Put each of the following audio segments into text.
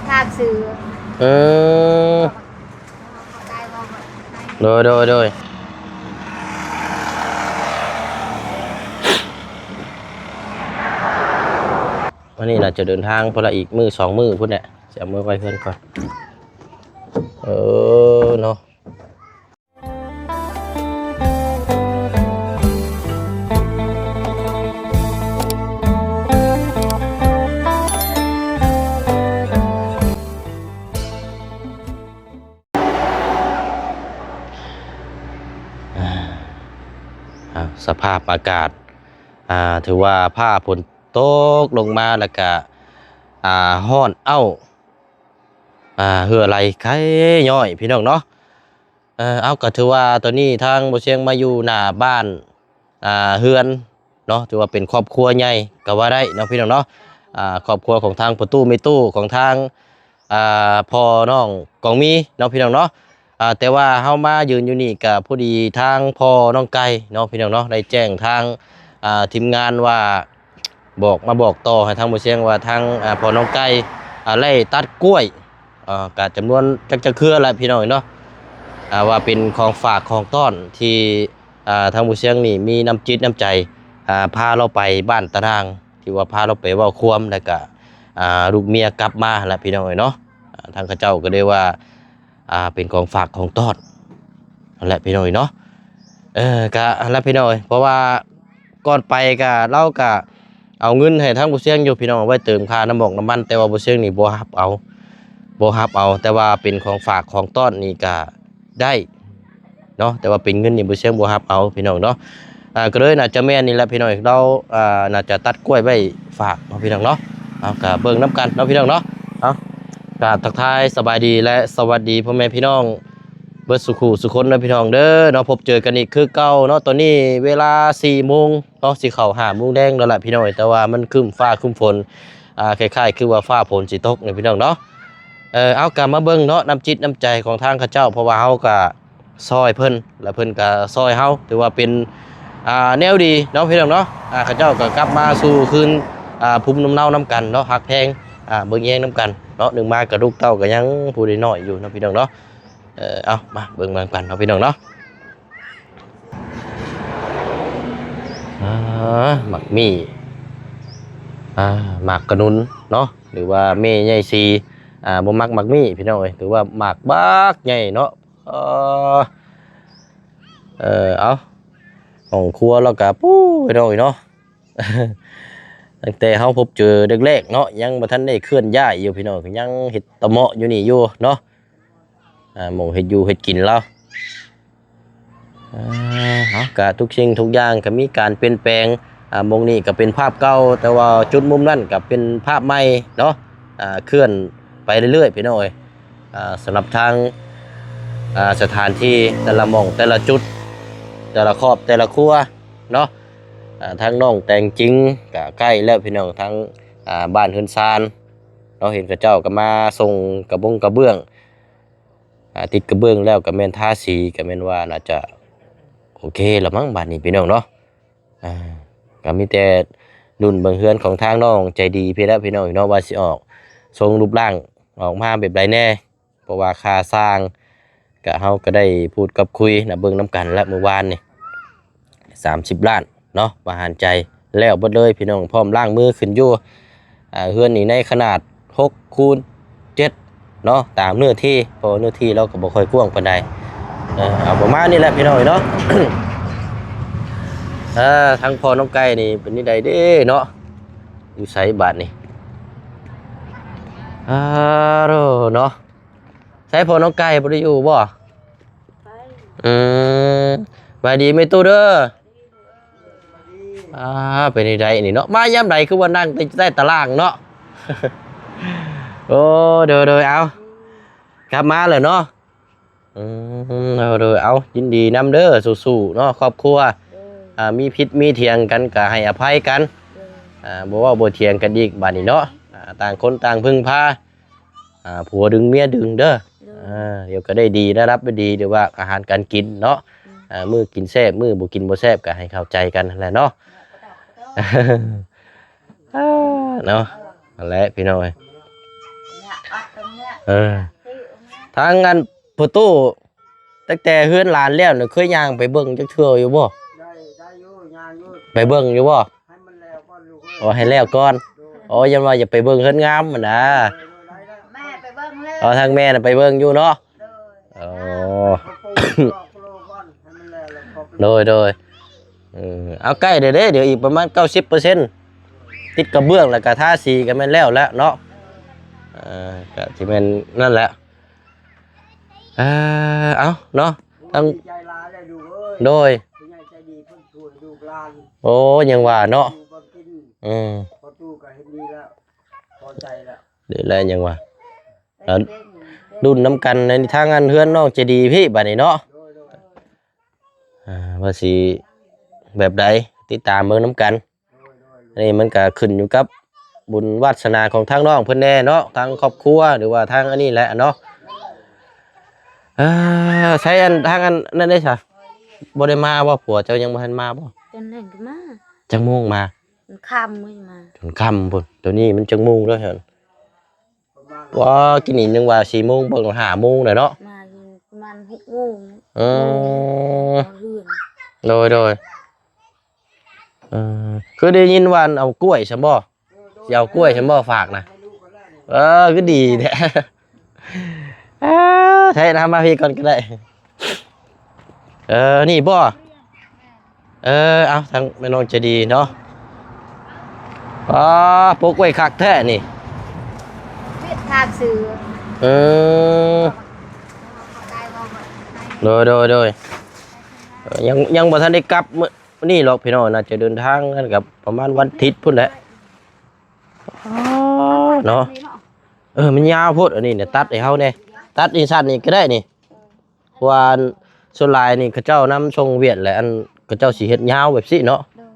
ຖາມຊື່. ເອີ ໂດຍ ໂດຍ ໂດຍ. ອັນນີ້ໜ້າຈະເດີນທາງພຸ້ນລະ ອີກມື້ສອງມື້ພຸ້ນແຫຼະ ຊິເອົາເມືອໄວ້ເຮືອນກ່ອນ. ເອີ ເນາະ. ອ່າ ສະພາບອາກາດ ອ່າ ຖືວ່າຟ້າຝົນຕົກລົງມາ ແລ້ວກະ ອ່າ ຮ້ອນເອົ້າ ອ່າ ເຫື່ອໄຫຼໄຄຍ້ອຍ ພີ່ນ້ອງເນາະ. ເອີ ເອົາ ກໍຖືວ່າຕອນນີ້ທາງບໍ່ຊຽງມາຢູ່ໜ້າບ້ານ ອ່າ ເຮືອນເນາະ ຖືວ່າເປັນຄອບຄົວໃຫຍ່ກໍວ່າໄດ້ເນາະ ພີ່ນ້ອງເນາະ. ອ່າ ຄອບຄົວຂອງທາງພໍ່ຕູ້ແມ່ຕູ້ ຂອງທາງ ອ່າ ພໍ່ນ້ອງກອງມີເນາະ ພີ່ນ້ອງເນາະ. ອ່າ ແຕ່ວ່າເຮົາມາຢືນຢູ່ນີ້ກໍພໍດີທາງພໍ່ນ້ອງໄກ່ເນາະ ພີ່ນ້ອງເນາະ ໄດ້ແຈ້ງທາງ ອ່າ ທີມງານວ່າ ບອກ ມາບອກຕໍ່ໃຫ້ທາງບໍ່ຊຽງວ່າທາງ ອ່າ ພໍ່ນ້ອງໄກ່ ອ່າ ໄດ້ຕັດກ້ວຍ ອ່າ ກະຈຳນວນຈັກ ຈັກເຄືອລະ ພີ່ນ້ອງເນາະ. ອ່າ ວ່າເປັນຂອງຝາກຂອງຕ້ອນທີ່ ອ່າ ທາງບໍ່ຊຽງນີ້ມີນ້ຳຈິດນ້ຳໃຈ ອ່າ ພາລາວໄປບ້ານຕານາງ ທີ່ວ່າພາລາວໄປເວົ້າຄວາມ ແລ້ວກະ ອ່າ ລູກເມຍກັບມາລະ ພີ່ນ້ອງເອີຍເນາະ. ອ່າ ທາງເຂົາເຈົ້າກໍໄດ້ວ່າ ອ່າ ເປັນຂອງຝາກຂອງຕ້ອນຫັ້ນແຫຼະ ພີ່ນ້ອງເອີຍເນາະ. ເອີ ກະຫັ້ນລະ ພີ່ນ້ອງເອີຍ ເພາະວ່າ ກ່ອນໄປກະ ລາວກະເອົາເງິນໃຫ້ທາງບໍ່ຊຽງຢູ່ ພີ່ນ້ອງ ໄວ້ເຕີມຄ່ານ້ຳມັນນ້ຳມັນ ແຕ່ວ່າບໍ່ຊຽງນີ້ບໍ່ຮັບເອົາ ບໍ່ຮັບເອົາ. ແຕ່ວ່າເປັນຂອງຝາກຂອງຕ້ອນນີ້ກະໄດ້ເນາະ ແຕ່ວ່າເປັນເງິນນີ້ບໍ່ຊຽງບໍ່ຮັບເອົາ ພີ່ນ້ອງເນາະ. ອ່າ ກໍເລີຍໜ້າຈະແມ່ນນີ້ແຫຼະ ພີ່ນ້ອງ ລາວ ອ່າ ໜ້າຈະຕັດກ້ວຍໄວ້ຝາກເນາະ ພີ່ນ້ອງເນາະ. ເອົາ ກະເບິ່ງນຳກັນເນາະ ພີ່ນ້ອງເນາະ. ເອົາ ກະທັກທາຍສະບາຍດີ ແລະ ສະຫວັດດີພໍ່ແມ່ພີ່ນ້ອງ ເບິດສູ່ຄູ່ສູ່ຄົນເດີ ພີ່ນ້ອງເດີເນາະ. ພົບເຈີກັນອີກຄືເກົ່າເນາະ ຕອນນີ້ເວລາສີ່ໂມງເນາະ ຊິເຂົ້າຫ້າໂມງແລງແລ້ວລະ ພີ່ນ້ອງເອີຍ ແຕ່ວ່າມັນຄຶ້ມຟ້າຄຶ້ມຝົນ ອ່າ ຄ້າຍໆຄືວ່າຟ້າຝົນຊິຕົກນີ້ ພີ່ນ້ອງເນາະ. ເອີ ເອົາ ກະມາເບິ່ງເນາະ ນ້ຳຈິດນ້ຳໃຈຂອງທາງເຂົາເຈົ້າ ເພາະວ່າເຮົາກະຊ່ອຍເພິ່ນ ແລະ ເພິ່ນກະຊ່ອຍເຮົາ ຖືວ່າເປັນ ອ່າ ແນວດີເນາະ ພີ່ນ້ອງເນາະ. ອ່າ ເຂົາເຈົ້າກະກັບມາສູ່ຄືນ ອ່າ ພູມລຳເນົານຳກັນເນາະ ຮັກແພງ ອ່າ ເບິ່ງແຍງນຳກັນເນາະ. ໜຶ່ງມາກະລູກເຕົ້າກະຍັງຜູ້ນ້ອຍໆຢູ່ເນາະ ພີ່ນ້ອງເນາະ. ເອີ ເອົາ ມາເບິ່ງນຳກັນເນາະ ພີ່ນ້ອງເນາະ. ອ່າ ໝາກໝີ່ ອ່າ ໝາກກະນຸນເນາະ ຫຼືວ່າແມ່ໃຫຍ່ຊີ ອ່າ ບໍ່ມັກໝາກໝີ່ ພີ່ນ້ອງເອີຍ ຖືວ່າໝາກບັກໃຫຍ່ເນາະ. ເອີ ເອີ ເອົາ ຫ້ອງຄົວລາວກະ ປູ້ ພີ່ນ້ອງເອີຍເນາະ. ຕັ້ງແຕ່ເຮົາພົບເຈີແລກໆເນາະ ຍັງບໍ່ທັນໄດ້ເຄື່ອນຍ້າຍຢູ່ ພີ່ນ້ອງ ຍັງເຮັດຕະເໝາະຢູ່ນີ້ຢູ່ເນາະ. ອ່າ ໝ່ອງເຮັດຢູ່ເຮັດກິນລາວ ອ່າ ເນາະ ກະທຸກສິ່ງທຸກຢ່າງກະມີການປ່ຽນແປງ. ອ່າ ໝ່ອງນີ້ກະເປັນພາບເກົ່າ ແຕ່ວ່າຈຸດມຸມນັ້ນກະເປັນພາບໃໝ່ເນາະ. ອ່າ ເຄື່ອນໄປເລື້ອຍໆ ພີ່ນ້ອງເອີຍ. ອ່າ ສຳລັບທາງ ອ່າ ສະຖານທີ່ແຕ່ລະໝ່ອງ ແຕ່ລະຈຸດ ແຕ່ລະຄອບ ແຕ່ລະຄົວເນາະ. ອ່າ ທາງນ້ອງແຕ່ງຈິງກະໃກ້ແລ້ວ ພີ່ນ້ອງ ທາງ ອ່າ ບ້ານເຮືອນຊານເນາະ ເຫັນເຂົາເຈົ້າກະມາສົ່ງກະບົງກະເບື້ອງ ອ່າ ຕິດກະເບື້ອງແລ້ວກະແມ່ນທາສີ ກະແມ່ນວ່າໜ້າຈະໂອເຄລະມັ້ງບາດນີ້ ພີ່ນ້ອງເນາະ. ອ່າ ກະມີແຕ່ລຸ້ນເບິ່ງເຮືອນຂອງທາງນ້ອງໃຈດີພີ້ແຫຼະ ພີ່ນ້ອງເນາະ ວ່າຊິອອກຊົງຮູບຮ່າງອອກມາແບບໃດແດ່ ເພາະວ່າຄ່າຊ່າງກະ ເຮົາກະໄດ້ພູດກັບຄຸຍນະ ເບິ່ງນຳກັນລະມື້ວານນີ້ ສາມສິບລ້ານເນາະ ປະຫານໃຈ ແລ້ວເບິດເລີຍ ພີ່ນ້ອງ ພ້ອມລ້າງມືຂຶ້ນຢູ່. ອ່າ ເຮືອນນີ້ໃນຂະໜາດຫົກຄູນເຈັດເນາະ ຕາມເນື້ອທີ່ ເພາະວ່າເນື້ອທີ່ລາວກໍບໍ່ຄ່ອຍກວ້າງປານໃດ. ເອີ ເອົາປະມານນີ້ແຫຼະ ພີ່ນ້ອງເນາະ. ເອີ ທາງພໍ່ນ້ອງໄກ່ນີ້ເປັນຈັ່ງໃດເດ້ເນາະ ຢູ່ໃສບາດນີ້? ອາໂດ ເນາະ ໃສພໍ່ນ້ອງໄກ່ບໍ່ໄດ້ຢູ່ບໍ່? ໄປ ອືມ ສະບາຍດີແມ່ຕູ້ເດີ. ອ່າ ເປັນຈັ່ງໃດນີ້ເນາະ ມາຍາມໃດຄືວ່ານັ່ງແຕ່ໃຕ້ຕາລ່າງເນາະ? ໂອ້ ໂດຍໆ ເອົາ ກັບມາແລ້ວເນາະ. ອືມ ໂດຍໆ ເອົາ ຍິນດີນຳເດີ ສູ້ໆ ເນາະ ຄອບຄົວ ໂດຍ ອ່າ ມີຜິດມີຖຽງກັນກະໃຫ້ອະໄພກັນ ໂດຍ ອ່າ ບໍ່ເວົ້າບໍ່ຖຽງກັນອີກບາດນີ້ເນາະ. ອ່າ ຕ່າງຄົນຕ່າງເພິ່ງພາ ອ່າ ຜົວດຶງເມຍດຶງເດີ ໂດຍ ອ່າ ດຽວກໍໄດ້ດີ ໄດ້ຮັບໄດ້ດີ ຫຼືວ່າອາຫານການກິນເນາະ ອືມ ອ່າ ມື້ກິນແຊບ ມື້ບໍ່ກິນບໍ່ແຊບ ກໍໃຫ້ເຂົ້າໃຈກັນຫັ້ນແຫຼະເນາະ ເນາະ. ຫັ້ນແຫຼະພີ່ນ້ອງເອີຍ ເອີ ທາງອັນພໍ່ຕູ້ ຕັ້ງແຕ່ເຮືອນຫຼານແລ້ວນີ້ ເຄີຍຍ່າງໄປເບິ່ງຈັກເທື່ອຢູ່ບໍ່? ໄດ້ ໄດ້ຢູ່ ຍ່າງຢູ່ ໄປເບິ່ງຢູ່ບໍ່? ໃຫ້ມັນແລ້ວກ່ອນລູກເອີຍ ອໍ ໃຫ້ແລ້ວກ່ອນ ໂດຍ ອໍ ຢ້ານວ່າຢາກໄປເບິ່ງເຮືອນງາມຫັ້ນນະ ໂດຍ ໂດຍ ໄດ້ແລ້ວ ແມ່ໄປເບິ່ງແລ້ວ ອໍ ທາງແມ່ນະໄປເບິ່ງຢູ່ເນາະ ໂດຍ ອໍ ເອົາປູກດອກໂລກ່ອນ ໃຫ້ມັນແລ້ວ ແລ້ວກໍໄປ ໂດຍ ໂດຍ ເອີ ເອົາໃກ້ແລ້ວເດ້ ດຽວອີກປະມານເກົ້າສິບເປີເຊັນ ຕິດກະເບື້ອງ ແລ້ວກະທາສີກະແມ່ນແລ້ວແຫຼະເນາະ ເອີ ກະຊິແມ່ນນັ້ນແຫຼະ ເອີ ເອົາເນາະ ໂອ້ຍ ທັງ ດີໃຈຫຼາຍເລີຍລູກເອີຍ ໂດຍ ຜູ້ໃຫຍ່ໃຈດີເພິ່ນຊ່ວຍລູກຫຼານ ໂອ້ ຍັງວ່າເນາະ ຢູ່ບໍ່ກິນ ອືມ ພໍ່ຕູ້ກະເຮັດດີແລ້ວ ພໍໃຈແລ້ວ ດີແລ້ວ ຍັງວ່າ ເອີ ລຸ້ນນຳກັນໃນທາງອັນເຮືອນນ້ອງໃຈດີພີ້ບາດນີ້ເນາະ ໂດຍ ໂດຍ ອ່າ ວ່າຊິແບບໃດ ຕິດຕາມເບິ່ງນຳກັນ ໂດຍ ໂດຍ ອັນນີ້ມັນກະຂຶ້ນຢູ່ກັບບຸນວາດສະໜາຂອງທາງນ້ອງເພິ່ນແດ່ເນາະ ທາງຄອບຄົວ ຫຼືວ່າທາງອັນນີ້ແຫຼະເນາະ ເອີ ໃຊ້ອັນ ທາງອັນນັ້ນເດ້ຊະ ບໍ່ໄດ້ມາບໍ່? ຜົວເຈົ້າຍັງບໍ່ທັນມາບໍ່? ຕອນແລງກໍມາ ຈັກໂມງມາ? ຄ່ຳມາ ຈົນຄ່ຳພຸ້ນ ດຽວນີ້ມັນຈັກໂມງແລ້ວຫັ້ນ? ປະມານ ວ້າ ກິນນີ້ຍັງວ່າສີ່ໂມງ ເບິ່ງຫ້າໂມງແລ້ວເນາະ ມາຢູ່ປະມານຫົກໂມງ ເອີ ມາເຮືອນ ໂດຍ ໂດຍ ເອີ ຄືໄດ້ຍິນວ່າເອົາກ້ວຍຊັ້ນບໍ່? ຊິເອົາກ້ວຍຊັ້ນບໍ່ຝາກນະ? ເອີ ຄືດີແທ້ ເອີ ໃຊ້ນຳມາພີ້ກ່ອນກໍໄດ້ ເອີ ນີ້ບໍ່? ເອີ ເອົາ ທາງແມ່ນ້ອງໃຈດີເນາະ ອໍ ປົກໄວ້ຄັກແທ້ນີ້ ເຮັດທາງຊື່ ເອີ ໂດຍ ໂດຍ ໂດຍ ເອີ ຍັງ ຍັງບໍ່ທັນໄດ້ກັບມື້ນີ້ຫຼອກພີ່ນ້ອງ ໜ້າຈະເດີນທາງກັນກັບປະມານວັນທິດພຸ້ນແຫຼະ ອໍ ເນາະ ເອີ ມັນຍາວໂພດ ອັນນີ້ນະ ຕັດໃຫ້ເຮົາແດ່ ຕັດນີ້ສັ້ນນີ້ກໍໄດ້ນີ້ ເພາະວ່າອັນສ່ວນຫຼາຍນີ້ເຂົາເຈົ້ານຳສົ່ງຫວຽດແຫຼະ ອັນເຂົາເຈົ້າຊິເຮັດຍາວແບບຊີ້ເນາະ ໂດຍ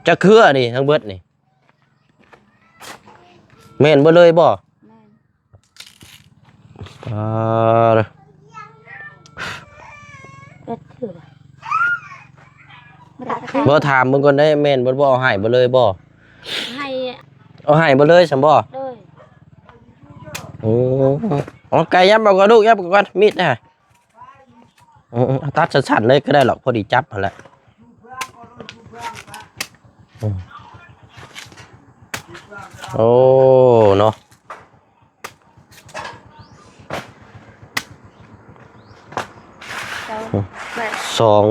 ຈັກເຄືອນີ້ທັງເບິດນີ້ ແມ່ນເບິດເລີຍບໍ່? ແມ່ນ ອ່າ ເຮັດຄື ບໍ່ ຖາມເບິ່ງກ່ອນໄດ້ ແມ່ນເບິດບໍ່? ເອົາໃຫ້ເບິດເລີຍບໍ່? ໃຫ້ ເອົາໃຫ້ເບິດເລີຍຊັ້ນບໍ່? ໂດຍ ໂອ້ ເອົາໄກ່ຍັບເອົາກະດູກ ຍັບເອົາກ່ອນ ມີດນະ ເອີ ເອົາຕັດສັ້ນໆເລີຍກໍໄດ້ຫຼອກ ພໍດີຈັບຫັ້ນແຫຼະ ໂອ້ ເນາະ ສອງ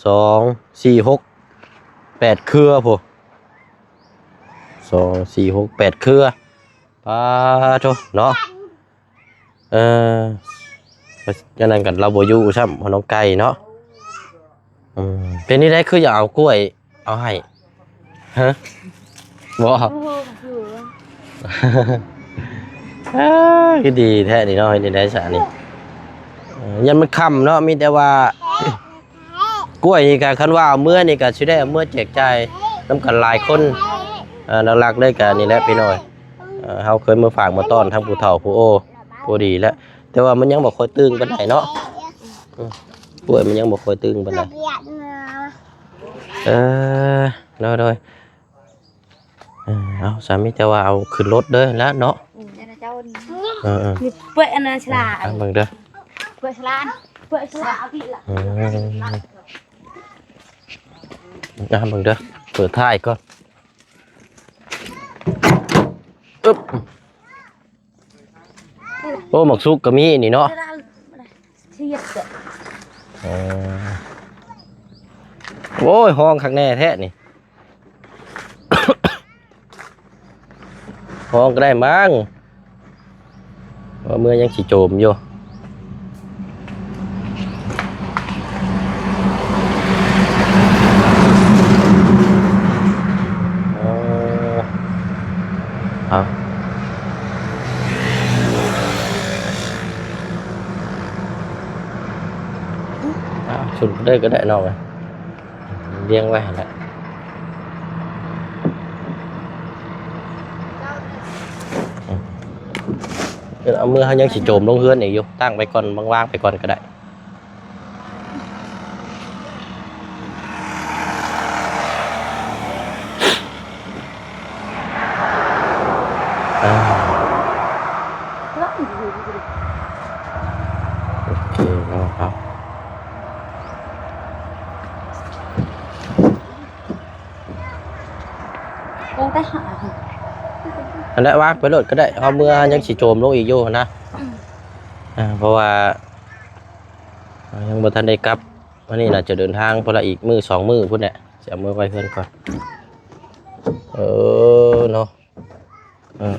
ສອງ ສອງ ສີ່ ຫົກ ແປດເຄືອພຸ້ນ ສອງ ສີ່ ຫົກ ແປດເຄືອ ປາໂທ້ ເນາະ ເອີ ອັນນັ້ນກັນລາວບໍ່ຢູ່ຊ້ຳ ນ້ອງໄກ່ເນາະ ອືມ ເປັນນີ້ໄດ້ ຄືຢາກເອົາກ້ວຍ ເອົາໃຫ້ ຮະ ບໍ່ ໂອ້ໂຫ ຄື ເອີ ຄືດີແທ້ນີ້ເນາະ ເຮັດໄດ້ຊະນີ້ ເອີ ຢ້ານມັນຄ່ຳເນາະ ມີແຕ່ວ່າ ກ້ວຍນີ້ກະ ຄັນວ່າເອົາເມືອນີ້ກະຊິໄດ້ເອົາເມືອແຈກຈ່າຍນຳກັນຫຼາຍຄົນ ເອີ ຫຼັກໆເລີຍກະນີ້ແຫຼະພີ່ນ້ອງ ເອີ ເຮົາເຄີຍມາຝາກມາຕ້ອນທາງຜູ້ເຖົ້າຜູ້ໂອ ພໍດີແລ້ວ ແຕ່ວ່າມັນຍັງບໍ່ຄ່ອຍຕຶງປານໃດເນາະ ອືມ ກ້ວຍມັນຍັງບໍ່ຄ່ອຍຕຶງປານໃດ ເອີ ໂດຍ ເອີ ເອົາ ສາມີແຕ່ວ່າເອົາຂຶ້ນລົດເດີລະເນາະ ອືມ ເອີໆ ນີ້ເປີດອັນນັ້ນສະຫຼາ ເອົາເບິ່ງເດີ ເປີດສະຫຼາ ເປີດສະຫຼາ ເອົາພີ້ລະ ອືມ ເອົາເບິ່ງເດີ ເປີດທ້າຍກ່ອນ ອຶບ ໂອ້ ໝາກສຸກກໍມີນີ້ເນາະ ໂອ້ຍ ຮ້ອງຄັກແນ່ແທ້ນີ້ ຮ້ອງກໍໄດ້ມັ້ງ ວ່າເມືອຍັງຊິໂຈມຢູ່ ເອີ ເອົາ ເອົາ ຊຸນໄດ້ກໍໄດ້ນ້ອງເອີຍ ລຽງໄວ້ຫັ້ນແຫຼະ ເອີ ເອົາເມືອ ເຮົາຍັງຊິໂຈມລົງເຮືອນອີກຢູ່ ຕັ້ງໄວ້ກ່ອນ ວາງໆໄປກ່ອນກໍໄດ້. ອ່າ ຫັ້ນແຫຼະ ວາງໄປໂລດກໍໄດ້ ເຮົາເມືອຍັງຊິໂຈມລົງອີກຢູ່ຫັ້ນນະ ອ່າ ເພາະວ່າ ຍັງບໍ່ທັນໄດ້ກັບ ອັນນີ້ໜ້າຈະເດີນທາງພຸ້ນລະ ອີກມື້ສອງມື້ພຸ້ນແຫຼະ ຊິເອົາເມືອໄວ້ເຮືອນກ່ອນ ເອີ ເນາະ ເອີໆ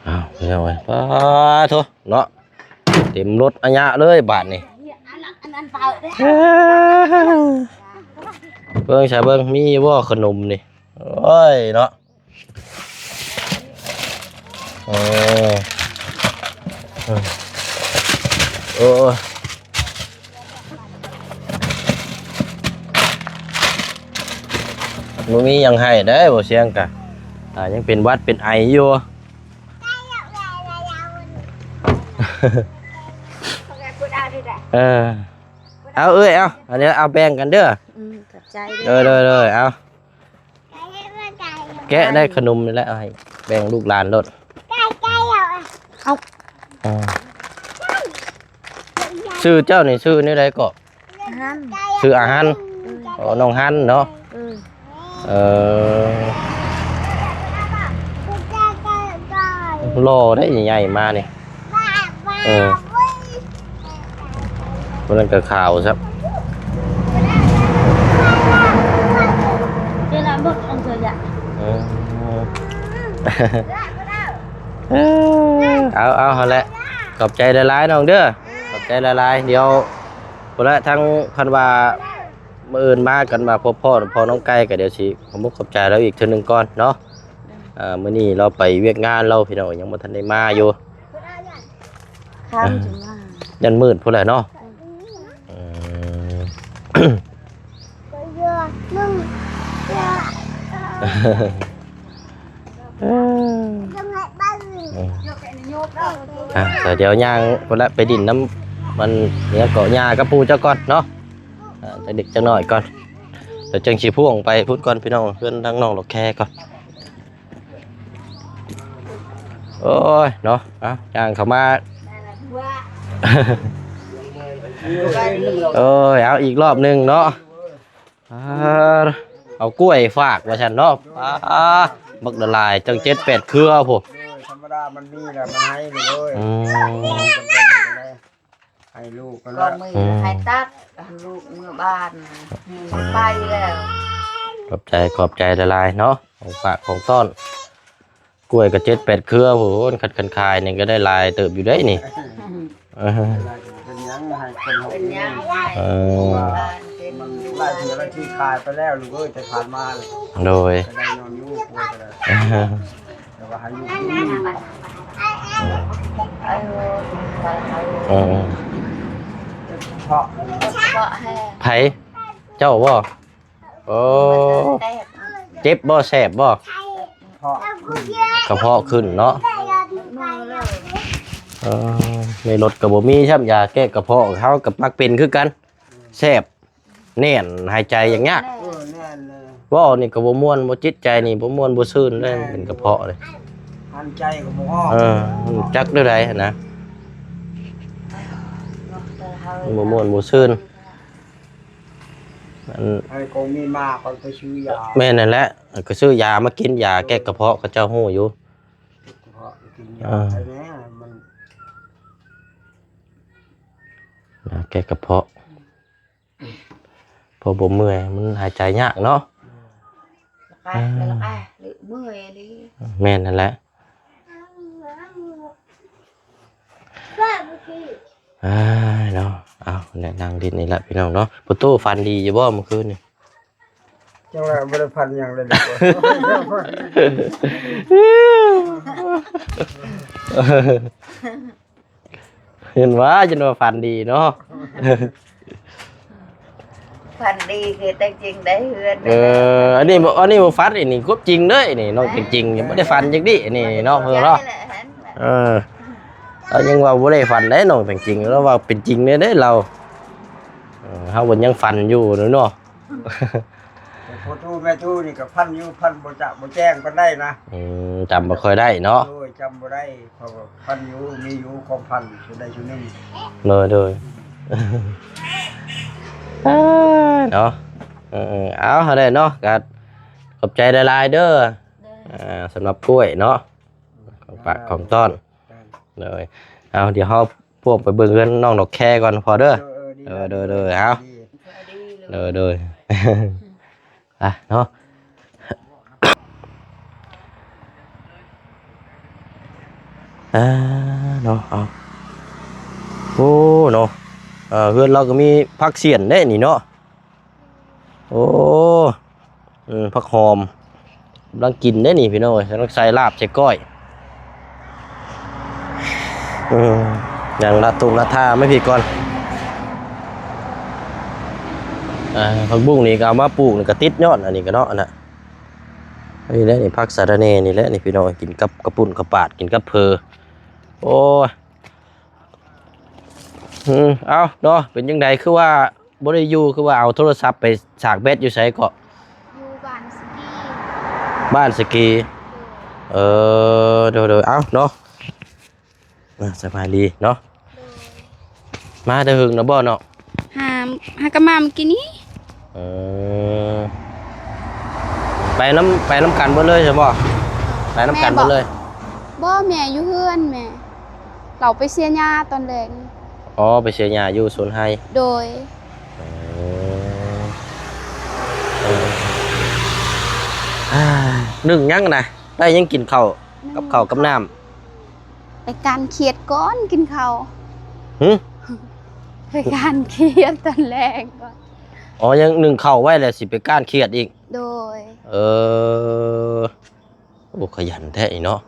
ໆ ອ້າວ ພີ່ນ້ອງເອີຍ ປາໂທ້ ເນາະ ເຕັມລົດອາຍະເລີຍບາດນີ້ ເບິ່ງຊະເບິ່ງ ມີບໍ່ຂະໜົມນີ້ ໂອ້ຍ ເນາະ ເອີ ເອີ ໂອ້ຍ ບໍ່ມີຫຍັງໃຫ້ເດ້ ບໍ່ສຽງກະ ອ່າ ຍັງເປັນຫວັດເປັນໄອຢູ່ ເອີ ເອົາເອີຍ ເອົາ ອັນນີ້ເອົາແບ່ງກັນເດີ ອືມ ຂອບໃຈເດີ ໂດຍໆໆ ເອົາ ແກະໄດ້ຂະໜົມນີ້ແຫຼະ ເອົາໃຫ້ແບ່ງລູກຫຼານໂລດ ເອົາ ອ່າ ຊື່ເຈົ້ານີ້ຊື່ແນວໃດເກາະ? ອາຫານ ຊື່ອາຫານ ເອີ ອໍ ນ້ອງຮັນເນາະ ເອີ ເອີ ຫຼໍ່ໄດ໋ ໃຫຍ່ມານີ້ ເອີ ຄົນນັ້ນກໍຂາວຊະ ເຈົ້າລະໝົດອັນເທື່ອຢະ ເອີ ເອີ ເອົາໆ ຫັ້ນແຫຼະ ຂອບໃຈຫຼາຍໆ ນ້ອງເດີ ຂອບໃຈຫຼາຍໆ ດຽວ ພຸ້ນລະ ທາງຄັນວ່າ ມື້ອື່ນມາກັນມາພົບພໍ້ ພໍ່ນ້ອງໄກ່ ກໍດຽວຊິຂອບອົກຂອບໃຈລາວອີກເທື່ອໜຶ່ງກ່ອນເນາະ ອ່າ ມື້ນີ້ລາວໄປວຽກງານລາວ ພີ່ນ້ອງ ຍັງບໍ່ທັນໄດ້ມາຢູ່ ຄ່ຳ ອ່າ ຈຶ່ງມາ ຢ້ານມືດພຸ້ນແຫຼະເນາະ ອືມ ອືມ ເອີ ອ່ະ ດຽວຍ່າງພຸ້ນລະ ໄປດິນນຳມັນ ຫຍັງເກາະ ຍ່າກັບປູ່ເຈົ້າກ່ອນເນາະ ອ່າ ຈັກເດັກຈັກນ້ອຍກ່ອນ ແລ້ວຈັ່ງຊິພ່ວງໄປພຸ້ນກ່ອນ ພີ່ນ້ອງ ເຮືອນທາງນ້ອງດອກແຄກ່ອນ ໂອ້ຍ ເນາະ ເອົາ ຍ່າງເຂົ້າມາ ໂອ້ຍ ເອົາ ອີກລອບໜຶ່ງເນາະ ອ່າ ເອົາກ້ວຍຝາກວ່າຊັ້ນເນາະ ອ່າ ບັກຫຼາຍໆ ຕັ້ງເຈັດແປດເຄືອພຸ້ນ ທຳມະດາມັນມີແລ້ວມັນໃຫ້ເລີຍ ອືມ ໃຫ້ລູກກໍ ກໍ ລະ ມີ ອືມ ໃຫ້ຕັດ ໃຫ້ລູກເມືອບ້ານ ອືມ ໄປແລ້ວ ຂອບໃຈ ຂອບໃຈຫຼາຍໆເນາະ ຂອງຝາກຂອງຕ້ອນ ກ້ວຍກໍເຈັດແປດເຄືອພຸ້ນ ຄັນ ຄັນຂາຍນີ້ກໍໄດ້ຫຼາຍເຕີບຢູ່ເດ້ນີ້ ເອີ ເປັນຫຍັງໃຫ້ຄົນເຮົາ ເປັນຫຍັງ ເອີ ມັນຫຼາຍເທື່ອແລ້ວທີ່ຂາຍໄປແລ້ວລູກເອີຍ ແຕ່ຜ່ານມາ ໂດຍ ກໍໄດ້ນອນຢູ່ປ່ວຍກໍໄດ້ ແຕ່ວ່າໃຫ້ຢູ່ກິນ ເອີ ເອີ ເພາະ ເພາະແຮງ ໃຜ ເຈົ້າບໍ່? ໂອ້ ເຈັບບໍ່ ແສບບໍ່? ກະເພາະຂຶ້ນເນາະ ເອີ ໃນລົດກໍບໍ່ມີຊ້ຳ ຢາແກ້ກະເພາະ ເຮົາກໍມັກເປັນຄືກັນ ແສບ ແໜ້ນ ຫາຍໃຈຢາກຍາກ ເອີ ແໜ້ນເລີຍ ເວົ້ານີ້ກໍບໍ່ມ່ວນ ບໍ່ ຈິດໃຈນີ້ບໍ່ມ່ວນບໍ່ຊື່ນເລີຍ ເປັນກະເພາະເລີຍ ຫາຍໃຈກໍບໍ່ອອກ ເອີ ມັນຈັກແນວໃດຫັ້ນນະ ບໍ່ມ່ວນບໍ່ຊື່ນ ອັນ ໃຫ້ກອງມີມາ ຂ້ອຍໄປຊື້ຢາ ແມ່ນນັ້ນແຫຼະ ກໍຊື້ຢາມາກິນ ຢາແກ້ກະເພາະ ເຂົາເຈົ້າຮູ້ຢູ່ ເພາະກິນຢາ ເອີ ໄປແນ່ ມັນ ຢາແກ້ກະເພາະ ເພາະບໍ່ເມື່ອຍ ມັນຫາຍໃຈຍາກເນາະ ລະກະ ເອີ ລະກະ ເມື່ອຍອີ່ຫຼີ ແມ່ນນັ້ນແຫຼະ ອ້າຍເນາະ ເອົາ ແນະ ນັ່ງດິນນີ້ແຫຼະພີ່ນ້ອງເນາະ ປະຕູ ຝັນດີຢູ່ບໍ່ມື້ຄືນນີ້? ຈັ່ງວ່າບໍ່ໄດ້ຝັນຫຍັງເລີຍ ເຫັນວ່າ ຈົນວ່າຝັນດີເນາະ ຝັນດີຄືແຕ່ງຈິງໄດ້ເຮືອນ ເອີ ອັນນີ້ບໍ່ ອັນນີ້ບໍ່ຝັນ ອັນນີ້ຄວາມຈິງເດ້ ນີ້ນ້ອງແຕ່ງຈິງ ຍັງບໍ່ໄດ້ຝັນຈັກດີ້ ອັນນີ້ເນາະ ເພິ່ນເນາະ ເອີ ລາວຍັງວ່າບໍ່ໄດ້ຝັນເດ້ນ້ອງແຕ່ງຈິງ ລາວວ່າເປັນຈິງເດ້ ເດ້ລາວ ເອີ ເຮົາເພິ່ນຍັງຝັນຢູ່ເນາະ ແຕ່ພໍ່ຕູ້ແມ່ຕູ້ນີ້ກໍຝັນຢູ່ ຝັນບໍ່ຈະບໍ່ແຈ້ງປານໃດນະ ອືມ ຈຳບໍ່ຄ່ອຍໄດ້ເນາະ ໂດຍ ຈຳບໍ່ໄດ້ ເພາະວ່າຝັນຢູ່ ມີຢູ່ຄວາມຝັນ ສ່ວນໃດສ່ວນໜຶ່ງ ໂດຍ ໂດຍ ເອີ ເນາະ ເອີ ເອີ ເອົາ ຫັ້ນແຫຼະເນາະ ກໍຂອບໃຈຫຼາຍໆເດີ ໂດຍ ອ່າ ສຳລັບກ້ວຍເນາະ ຂອງຝາກຂອງຕ້ອນ ໂດຍ ເອົາ ດຽວເຮົາພວກໄປເບິ່ງເຮືອນນ້ອງດອກແຄກ່ອນພໍ່ເດີ ເອີ ເດີ ເດີ ເອົາ ເດີ ເດີ ອ່ະເນາະ ອ່າ ເນາະ ເອົາ ໂອ້ ເນາະ ເອີ ເຮືອນລາວກໍມີຜັກສຽນເດ້ນີ້ເນາະ ໂອ້ ເອີ ຜັກຫອມ ກຳລັງກິນເດ້ນີ້ພີ່ນ້ອງເອີຍ ກຳລັງໃສ່ລາບໃສ່ກ້ອຍ ເອີ ຢ່າງລະທຸລະທ່າມາພີ້ກ່ອນ ອ່າ ຜັກບຸ້ງນີ້ກໍເອົາມາປູກນີ້ກໍຕິດຍອດ ອັນນີ້ກໍເນາະ ອັນນະ ອັນນີ້ແຫຼະນີ້ ຜັກສະລະແໜ່ນີ້ແຫຼະນີ້ພີ່ນ້ອງ ກິນກັບກະປຸ້ນກະປາດ ກິນກັບເຝີ ໂອ້ຍ ອືມ ເອົ້າເນາະ ເປັນຈັ່ງໃດ ຄືວ່າບໍ່ໄດ້ຢູ່ ຄືວ່າເອົາໂທລະສັບໄປສາກແບັດຢູ່ໃສເກາະ? ຢູ່ບ້ານສະກີ ບ້ານສະກີ ໂດຍ ເອີ ໂດຍໆ ເອົ້າເນາະ ອ່າ ສະບາຍດີເນາະ ໂດຍ ມາແຕ່ເຫິງແລ້ວບໍ່ເນາະ? ຫາ ຫາກະມາມື້ກີ້ນີ້ ເອີ ໄປນຳ ໄປນຳກັນເບິດເລີຍຊັ້ນບໍ່? ໄປນຳກັນເບິດເລີຍ ແມ່ບໍ່? ບໍ່ ແມ່ຢູ່ເຮືອນແມ່ ລາວໄປເສຍຫຍ້າຕອນແລງ ອໍ ໄປເສຍຫຍ້າຢູ່ສວນໄຮ່ ໂດຍ ເອີ ເອີ ອ່າ ໜຶ້ງຫຍັງນະ? ໄດ້ຫຍັງກິນເຂົ້າ ໜຶ້ງ ກັບເຂົ້າກັບນ້ຳ ໄປກ້ານຂຽດກ່ອນກິນເຂົ້າ ຫຶ? ໄປກ້ານຂຽດຕອນແລງກ່ອນ ອໍ ຍັງໜຶ້ງເຂົ້າໄວ້ແລ້ວຊິໄປກ້ານຂຽດອີກ ໂດຍ ເອີ ໂອ້ ຂະຫຍັນແທ້ນີ້ເນາະ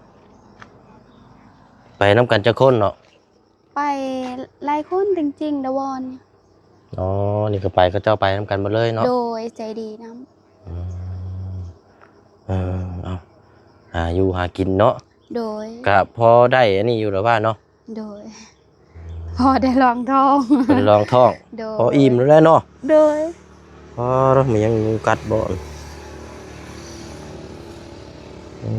ໄປນຳກັນຈັກຄົນເນາະ? ໄປຫຼາຍຄົນຈິງໆ ດາວອນ ອໍ ນີ້ກໍໄປ ເຂົາເຈົ້າໄປນຳກັນໝົດເລີຍເນາະ ໂດຍ ໃຈດີນຳ ອືມ ເອີ ເອົາ ຫາຢູ່ຫາກິນເນາະ ໂດຍ ກະພໍໄດ້ອັນນີ້ຢູ່ລະວ່າເນາະ ໂດຍ ພໍໄດ້ລອງທ້ອງ ພໍໄດ້ລອງທ້ອງ ໂດຍ ພໍອີ່ມແລ້ວເນາະ ໂດຍ ອໍ ແລ້ວມັນຍັງຍຸງກັດບໍ່? ອື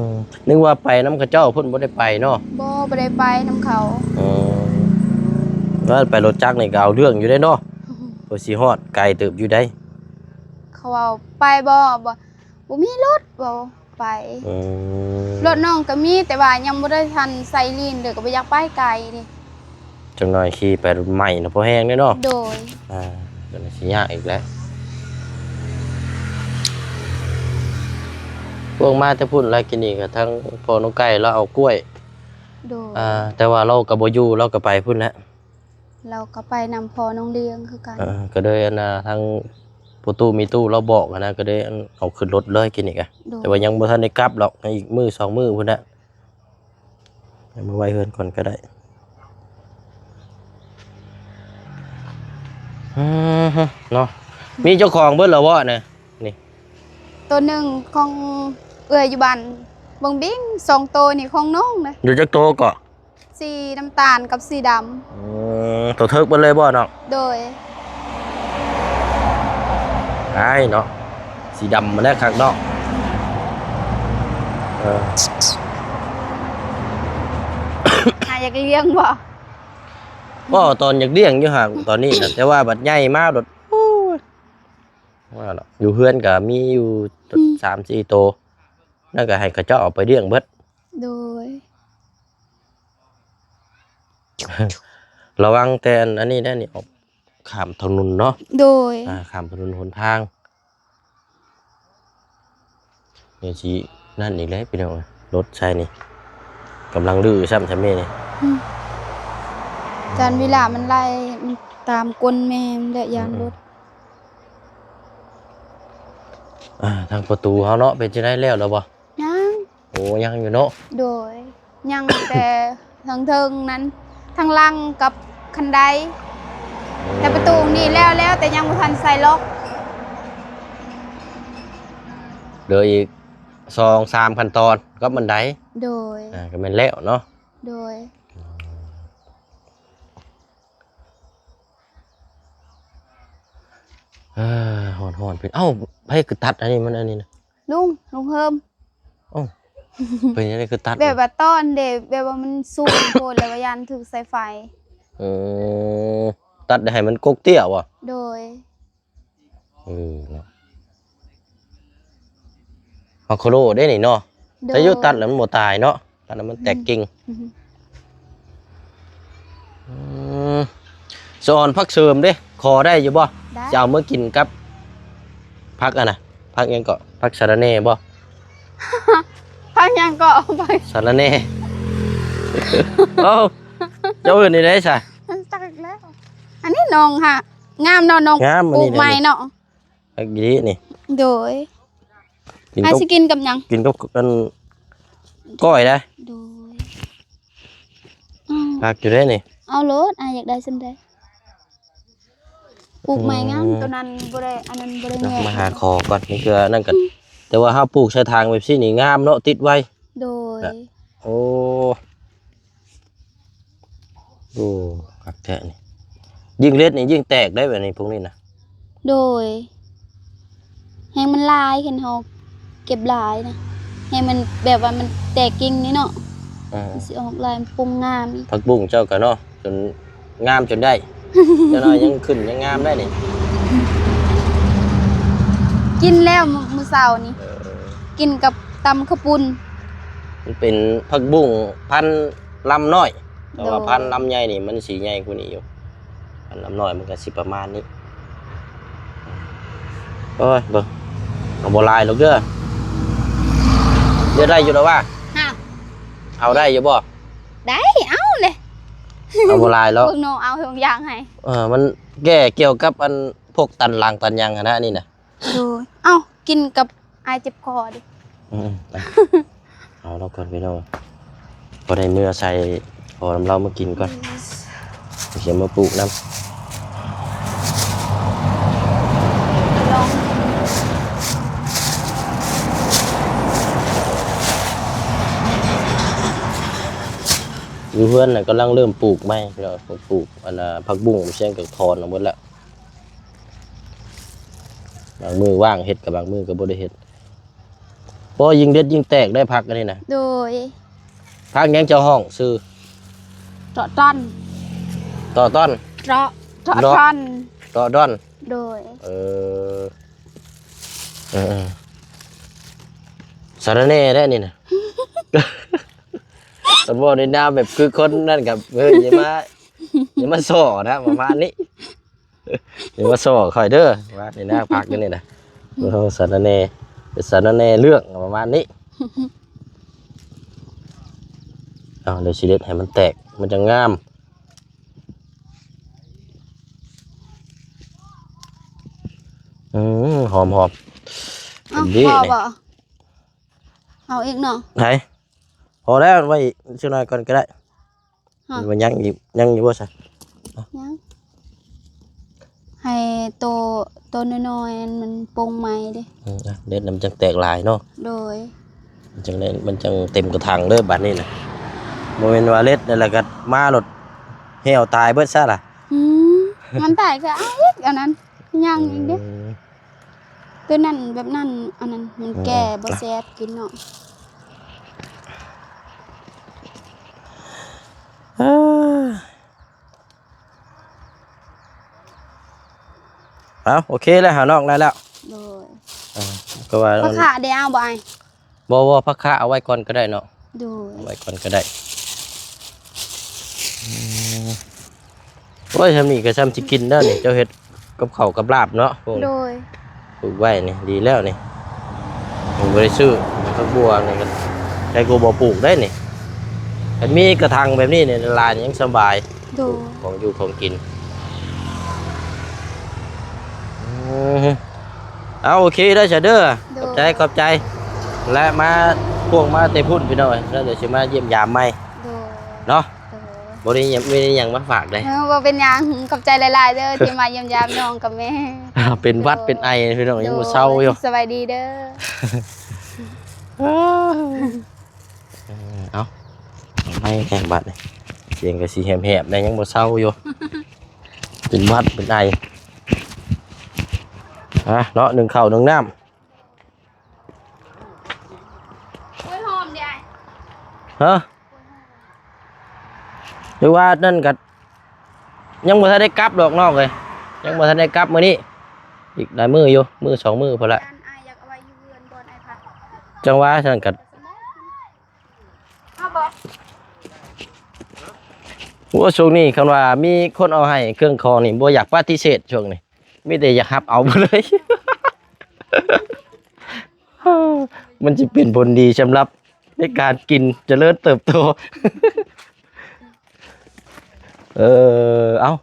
ມ ນຶກວ່າໄປນຳເຂົາເຈົ້າພຸ້ນ ບໍ່ໄດ້ໄປເນາະ ບໍ່ ບໍ່ໄດ້ໄປນຳເຂົາ ເອີ ວ່າໄປລົດຈັກນີ້ກໍເອົາເລື່ອງຢູ່ເດ້ເນາະ ເພື່ອຊິຮອດໄກເຕີບຢູ່ໃດ ເຂົາເວົ້າໄປບໍ່ ບໍ່ ບໍ່ມີລົດ ເວົ້າໄປ ອືມ ລົດນ້ອງກໍມີ ແຕ່ວ່າຍັງບໍ່ໄດ້ທັນໃສ່ລີ້ນ ເລີຍກໍບໍ່ຢາກໄປໄກເດ້ ຈັກໜ້ອຍຂີ່ໄປລົດໃໝ່ນະ ພໍແຮງເດ້ເນາະ ໂດຍ ອ່າ ກໍຊິຍາກອີກແລ້ວ ພວກມາແຕ່ພຸ້ນລະ ກິນນີ້ກໍທັງພໍ່ນ້ອງໄກ່ລາວເອົາກ້ວຍ ໂດຍ ອ່າ ແຕ່ວ່າລາວກໍບໍ່ຢູ່ ລາວກໍໄປພຸ້ນແຫຼະ ລາວກໍໄປນຳພໍ່ນ້ອງລຽງຄືກັນ ເອີ ກໍເລີຍອັນນ່າ ທາງພໍ່ຕູ້ມີຕູ້ລາວບອກຫັ້ນນະ ກໍເລີຍອັນ ເອົາຂຶ້ນລົດເລີຍກິນນີ້ກະ ໂດຍ ແຕ່ວ່າຍັງບໍ່ທັນໄດ້ກັບດອກ ໃຫ້ອີກມື້ສອງມື້ພຸ້ນແຫຼະ ເອົາມາໄວ້ເຮືອນກ່ອນກໍໄດ້ ອືມ ເນາະ ມີເຈົ້າຂອງເບິດແລ້ວບໍ່ນະ? ນີ້ ໂຕໜຶ່ງຂອງເອື້ອຍຢູ່ບ້ານເບິ່ງບິງ ສອງໂຕນີ້ຂອງນ້ອງເດ້ ຢູ່ຈັກໂຕເກາະ? ສີນ້ຳຕານກັບສີດຳ ອືມ ໂຕເຖິກເບິດເລີຍບໍ່ນ້ອງ? ໂດຍ ອ້າຍເນາະ ສີດຳມັນແຫຼະຄັກເນາະ ເອີ ຫາຢາກລ້ຽງບໍ່? ບໍ່ ຕອນຢາກລ້ຽງຢູ່ຫາກຕອນນີ້ນະ ແຕ່ວ່າບັດໃຫຍ່ມາໂດດ ໂອ້ຍ ວ່າລະ ຢູ່ເຮືອນກໍມີຢູ່ ອືມ ສາມສີ່ໂຕ ນັ້ນກໍໃຫ້ເຂົາເຈົ້າເອົາໄປລ້ຽງເບິດ ໂດຍ ລະວັງແຕ່ອັນ ອັນນີ້ແດ່ນີ້ ອອກຂ້າມຖະໜົນເນາະ ໂດຍ ອ່າ ຂ້າມຖະໜົນຫົນທາງ ນີ້ຊິນັ້ນອີກແລ້ວພີ່ນ້ອງເອີຍ ລົດໃສ່ນີ້ ກຳລັງດື້ຊ້ຳຊະແມ່ນີ້ ອືມ ຈານເວລາມັນໄລ່ ມັນຕາມກົ້ນແມ່ມັນແຫຼະ ຢ້ານລົດ ອ່າ ທາງປະຕູເຮົາເນາະ ເປັນຈັ່ງໃດ ແລ້ວແລ້ວບໍ່? ຍັງ ໂອ້ ຍັງຢູ່ເນາະ ໂດຍ ຍັງແຕ່ເທິງໆນັ້ນ ທາງຫຼັງກັບຄັນໄດ ແຕ່ປະຕູນີ້ແລ້ວແລ້ວ ແຕ່ຍັງບໍ່ທັນໃສ່ລັອກ ເຫຼືອອີກສອງສາມຂັ້ນຕອນກັບບັນໄດ ໂດຍ ອ່າ ກໍແມ່ນແລ້ວເນາະ ໂດຍ ເອີ ຮ້ອນໆ ເພິ່ນ ເອົ້າ ໃຜຄືຕັດອັນນີ້ ມັນອັນນີ້ນະ ລຸງ ລຸງເຮີມ ເອົ້າ ເປັນຈັ່ງໃດຄືຕັດ ແບບວ່າຕອນເດ ແບບວ່າມັນສູງໂພດ ແລ້ວວ່າຢ້ານຖືກສາຍໄຟ ເອີ ຕັດໃຫ້ມັນກົກເຕ້ຍບໍ່ ໂດຍ ເອີ ເນາະ ໝາກໂຄໂລເດ້ນີ້ເນາະ. ໂດຍ ແຕ່ຢູ່ຕັດແລ້ວມັນບໍ່ຕາຍເນາະ ຕັດແລ້ວມັນແຕກ ອືມ ກິ່ງ. ອືມ ອືມ ສະອອນ ຜັກເສີມເດ້ ຂໍໄດ້ຢູ່ບໍ່? ໄດ້ ຈະເອົາມາກິນກັບຜັກອັນນະ ຜັກຫຍັງເກາະ ຜັກສະລະແໜ່ບໍ່? ຜັກຫຍັງເກາະ? ຜັກສະລະແໜ່. ເອົ້າ ເຈົ້າເອີ້ນນີ້ໄດ້ຊະ? ຈັກແລ້ວ ອັນນີ້ນ້ອງຫາ ງາມເນາະ ນ້ອງ ງາມ ປູກໃໝ່ເນາະ. ອັນນີ້ ຜັກອີ່ຫຼີນີ້ ໂດຍ ອ້າຍຊິກິນກັບຫຍັງ? ກິນກັບອັນກ້ອຍໄດ໋. ໂດຍ ອືມ ຜັກຢູ່ເດ້ນີ້ ເອົາໂລດ ອ້າຍຢາກໄດ້ສ່ຳໃດ ປູກໃໝ່ງາມ. ອືມ ໂຕນັ້ນບໍ່ໄດ້ ອັນນັ້ນບໍ່ໄດ້ແຍກ ມາຫາຂໍກ່ອນ ນີ້ຄືອັນນັ້ນກໍ ອືມ ແຕ່ວ່າເຮົາປູກໃສ່ຖັງແບບຊີ້ນີ້ງາມເນາະ ຕິດໄວ. ໂດຍ ໂອ້ ໂອ້ ຄັກແທ້ນີ້ ຍິ່ງເລັດນີ້ຍິ່ງແຕກໄດ໋ແບບນີ້ ພວກນີ້ນະ. ໂດຍ ແຮງມັນຫຼາຍ ຄັນເຮົາເກັບຫຼາຍນະ ແຮງມັນແບບວ່າມັນແຕກກິ່ງນີ້ເນາະ. ເອີ ມັນຊິອອກຫຼາຍ ມັນປົ່ງງາມອີກ. ຜັກບຸ້ງເຈົ້າກໍເນາະ ຈົນງາມຈົນໄດ້ ຈັກໜ້ອຍຍັງຂຶ້ນຍັງງາມໄດ້ນີ້. ກິນແລ້ວມື້ ມື້ເຊົ້ານີ້ ເອີ ກິນກັບຕຳເຂົ້າປຸ້ນ. ມັນເປັນຜັກບຸ້ງພັນລຳນ້ອຍ ແຕ່ວ່າ ໂດຍ ພັນລຳໃຫຍ່ນີ້ມັນຊິໃຫຍ່ກວ່ານີ້ຢູ່ ອັນລຳນ້ອຍມັນກໍຊິປະມານນີ້. ໂອ້ຍ ເບິ່ງ ເອົາບໍ່ຫຼາຍດອກເດີ ເລືອກໄດ້ຢູ່ດອກວ່າ ຮະ ເອົາໄດ້ຢູ່ບໍ່? ໄດ້ ເອົາເລີຍ ເອົາບໍ່ຫຼາຍດອກ ເບິ່ງນ້ອງເອົາທຸກຢ່າງໃຫ້. ເອີ ມັນແກ້ກ່ຽວກັບອັນພວກຕັນຫຼັງຕັນຫຍັງຫັ້ນນະ ອັນນີ້ນະ. ໂດຍ ເອົ້າ ກິນກັບອ້າຍເຈັບຄໍເດ້. ອືມ ເອົາລະກ່ອນພີ່ນ້ອງ ບໍ່ໄດ້ເມືອໃສ່ຂໍນຳລາວມາກິນກ່ອນ ອືມ ຊິເອົາມາປູກນຳ. ລອງ ຢູ່ເຮືອນນະກຳລັງເລີ່ມປູກໃໝ່ ແລ້ວປູກອັນນ່າ ຜັກບຸ້ງ ຊຽງກໍຖອນອອກໝົດແລ້ວ. ບາງມື້ວ່າງເຮັດ ກັບບາງມື້ກໍບໍ່ໄດ້ເຮັດ. ບໍ່ ຍິ່ງເດັດຍິ່ງແຕກໄດ໋ ຜັກອັນນີ້ນະ. ໂດຍ ຜັກຫຍັງເຈົ້າຮ້ອງຊື່? ເຕາະຕອນ ເຕາະຕອນ ເຕາະ ເຕາະຕອນ ເຕາະດອນ. ໂດຍ ເອີ ເອີ ເອີ ສາລະແໜ່ແທ້ນີ້ນະ. ຄັນເວົ້າໃນນາມແບບຄືຄົນນັ້ນກໍ ເອີ ຢ່າມາ ຢ່າມາສໍ້ນະ ປະມານນີ້. ຢ່າມາສໍ້ຂ້ອຍເດີ ວ່າໃນນາພັກຢູ່ນີ້ນະ. ໂອ້ ສາລະແໜ່ ເປັນສາລະແໜ່ເລື່ອງປະມານນີ້. ເອົາ ດຽວຊິເດັດໃຫ້ມັນແຕກ ມັນຈະງາມ. ອືມ ຫອມໆ. ເອົ້າ ພໍບໍ່? ເອົາອີກເນາະ. ໃຜ? ພໍແລ້ວ ໄວ້ອີກຈັກໜ້ອຍກ່ອນກໍໄດ້. ຮະ ມັນຍັງອີກ ຍັງຢູ່ບໍ່ຊະ? ຍັງ ໃຫ້ໂຕ ໂຕນ້ອຍໆ ມັນປົ່ງໃໝ່ເດ້. ອືມ ອ່ະ ເດັດນຳ ມັນຈັ່ງແຕກຫຼາຍເນາະ. ໂດຍ ມັນຈັ່ງໄດ້ ມັນຈັ່ງເຕັມກະຖາງເດີບາດນີ້ນະ. ບໍ່ແມ່ນວ່າເດັດແລ້ວກໍມາໂລດ ແຫ້ວຕາຍເບິດຊະລະ. ອືມ ມັນຕາຍກໍເອົາອີກ ອັນນັ້ນ ຍັງອີກເດ້. ອືມ ຕົວນັ້ນແບບນັ້ນ ອັນນັ້ນມັນແກ່ ອືມ ບໍ່ແຊບກິນເນາະ. ເອີ ເອົາ ໂອເຄແລ້ວ ຫານ້ອງໄດ້ແລ້ວ. ໂດຍ ເອີ ກໍວ່າ ຜັກຂະເດ ເອົາບໍ່ອ້າຍ? ບໍ່ ບໍ່ ຜັກຂະເອົາໄວ້ກ່ອນກໍໄດ້ເນາະ. ໂດຍ ເອົາໄວ້ກ່ອນກໍໄດ້. ອືມ ໂອ້ຍ ຊ່ຳນີ້ກໍຊ່ຳຊິກິນແລ້ວນີ້ ເຈົ້າເຮັດກັບເຂົ້າກັບລາບເນາະ. ໂດຍ ປູກໄວ້ນີ້ດີແລ້ວນີ້ ມັນບໍ່ໄດ້ຊື້ ຜັກບົວນີ້ກໍ ໃຜກໍບໍ່ປູກໄດ້ນີ້. ຄັນມີກະຖາງແບບນີ້ນີ້ ຫຼານຍັງສະບາຍ. ໂດຍ ຂອງຢູ່ຂອງກິນ. ອືມ ເອົາ ໂອເຄເດີຊະເດີ. ໂດຍ ຂອບໃຈ ຂອບໃຈ ແລະ ມາພວກມາແຕ່ພຸ້ນພີ່ນ້ອງເອີຍ ແລ້ວດຽວຊິມາຢ້ຽມຢາມໃໝ່. ໂດຍ ເນາະ. ໂດຍ ບໍ່ໄດ້ຫຍັງ ບໍ່ໄດ້ຫຍັງມາຝາກເດ້. ເອີ ບໍ່ເປັນຫຍັງ ຂອບໃຈຫຼາຍໆເດີ ທີ່ມາຢ້ຽມຢາມນ້ອງກັບແມ່. ເປັນຫວັດ ໂດຍ ເປັນໄອພີ່ນ້ອງ ຍັງບໍ່ເຊົາຢູ່. ໂດຍ ສະບາຍດີເດີ. ເອີ ເອົາ ເອົາໄມ້ແຮງບາດນີ້ ສຽງກໍຊິແຫບໆແດ່ ຍັງບໍ່ເຊົາຢູ່ ເປັນຫວັດເປັນໄອ. ຮະ ເນາະ ໜຶ້ງເຂົ້າໜຶ້ງນ້ຳ. ໂອ້ຍ ຫອມເດອ້າຍ. ຮະ ຫຼືວ່ານັ້ນກໍ ຍັງບໍ່ທັນໄດ້ກັບດອກນ້ອງເອີຍ ຍັງບໍ່ທັນໄດ້ກັບມື້ນີ້ ອີກຫຼາຍມື້ຢູ່ ມື້ສອງມື້ພຸ້ນລະ. ຢ້ານອ້າຍຢາກເອົາໄວ້ຢູ່ເຮືອນບ່ອນອ້າຍພັກ. ຈັ່ງວ່າຊັ້ນກໍ ເອົາບໍ່? ໂອ້ ຊ່ວງນີ້ຄັນວ່າມີຄົນເອົາໃຫ້ເຄື່ອງຂອງນີ້ ບໍ່ຢາກປະຕິເສດຊ່ວງນີ້ ມີແຕ່ຢາກຮັບເອົາໝົດເລີຍ. ມັນຊິເປັນຜົນດີສຳລັບໃນການກິນຈະເລີນເຕີບໂຕ. ເອີ ເອົ້າ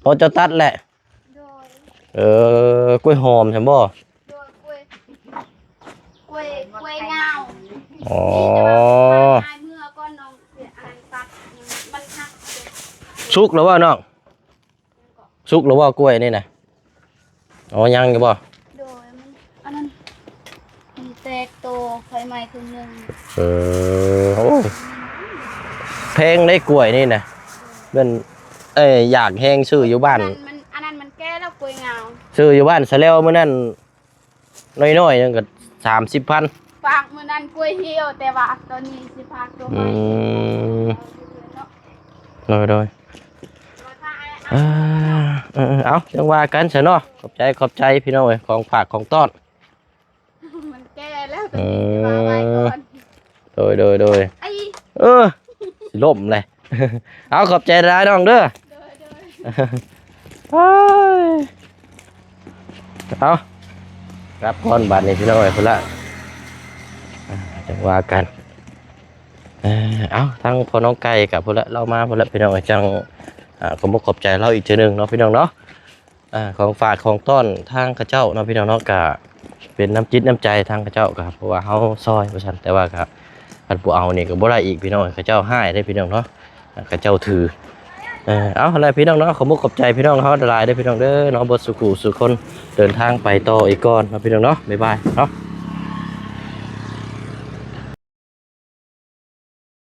ໂອ້ ເຈົ້າຕັດແຫຼະ. ໂດຍ ເອີ ກ້ວຍຫອມຊັ້ນບໍ່? ໂດຍ ກ້ວຍ ກ້ວຍ ກ້ວຍງາວ. ອໍ ນີ້ແຕ່ວ່າເມື່ອກ່ອນນ້ອງຊິອັນນັ້ນຕັດ ມັນຫັກ. ສຸກແລ້ວບໍ່ນ້ອງ? ສຸກແລ້ວບໍ່ກ້ວຍນີ້ນະ? ອໍ ຍັງຢູ່ບໍ່? ໂດຍ ມັນ ອັນນັ້ນ ມັນແຕກໂຕໄຟໄໝ້ເຄິ່ງໜຶ່ງ. ເອີ ໂອ້ ແພງເດ້ກ້ວຍນີ້ນະ. ແມ່ນ ເອີ ຢາກແຮງ ຊື້ຢູ່ບ້ານ ອັນນັ້ນມັນ ອັນນັ້ນມັນແກ່ແລ້ວ ກ້ວຍງາວ. ຊື້ຢູ່ບ້ານສະແລວມື້ນັ້ນ ນ້ອຍໆ ໜຶ່ງກໍສາມສິບພັນ. ຝາກມື້ນັ້ນກ້ວຍຫ່ຽວ ແຕ່ວ່າຕອນນີ້ຊິຝາກໂຕໃໝ່. ອືມ ເນາະ ໂດຍໆ. ເອີ ເອີ ເອີ ເອົາ ຈັ່ງວ່າກັນຊະເນາະ. ຂອບໃຈ ຂອບໃຈພີ່ນ້ອງເອີຍ ຂອງຝາກຂອງຕ້ອນ. ມັນແກ່ແລ້ວ ຕອນນີ້ຊິວ່າໄວ້ກ່ອນ. ໂດຍ ໂດຍ ໂດຍ. ເອີ ຊິລົ້ມແຫຼະ. ເອົາ ຂອບໃຈຫຼາຍນ້ອງເດີ. ໂດຍ ໂດຍ. ເອົາ ກັບກ່ອນບາດນີ້ພີ່ນ້ອງເອີຍ ພຸ້ນລະ ຈັ່ງວ່າກັນ. ເອົາ ທາງພໍ່ນ້ອງໄກ່ກັບພຸ້ນລະ ລາວມາພຸ້ນລະ ພີ່ນ້ອງເອີຍ ຈັ່ງ ອ່າ ຂໍຂອບໃຈລາວອີກເທື່ອໜຶ່ງເນາະ ພີ່ນ້ອງເນາະ. ອ່າ ຂອງຝາກຂອງຕ້ອນທາງເຂົາເຈົ້າເນາະ ພີ່ນ້ອງເນາະ ກະເປັນນ້ຳຈິດນ້ຳໃຈທາງເຂົາເຈົ້າ ກະເພາະວ່າເຮົາຊ່ອຍວ່າຊັ້ນ ແຕ່ວ່າກະຄັນບໍ່ເອົານີ້ກະບໍ່ໄດ້ອີກ ພີ່ນ້ອງເອີຍ ເຂົາເຈົ້າຮ້າຍເດ້ ພີ່ນ້ອງເນາະ ເຂົາເຈົ້າຖື. ເອີ ເອົາ ຫັ້ນແຫຼະ ພີ່ນ້ອງເນາະ ຂໍຂອບໃຈພີ່ນ້ອງເຮົາຫຼາຍໆເດີ ພີ່ນ້ອງເດີເນາະ ເບິດສູ່ຄູ່ສູ່ຄົນ. ເດີນທາງໄປຕໍ່ອີກກ່ອນເນາະ ພີ່ນ້ອງເນາະ ບາຍບາຍເນາະ.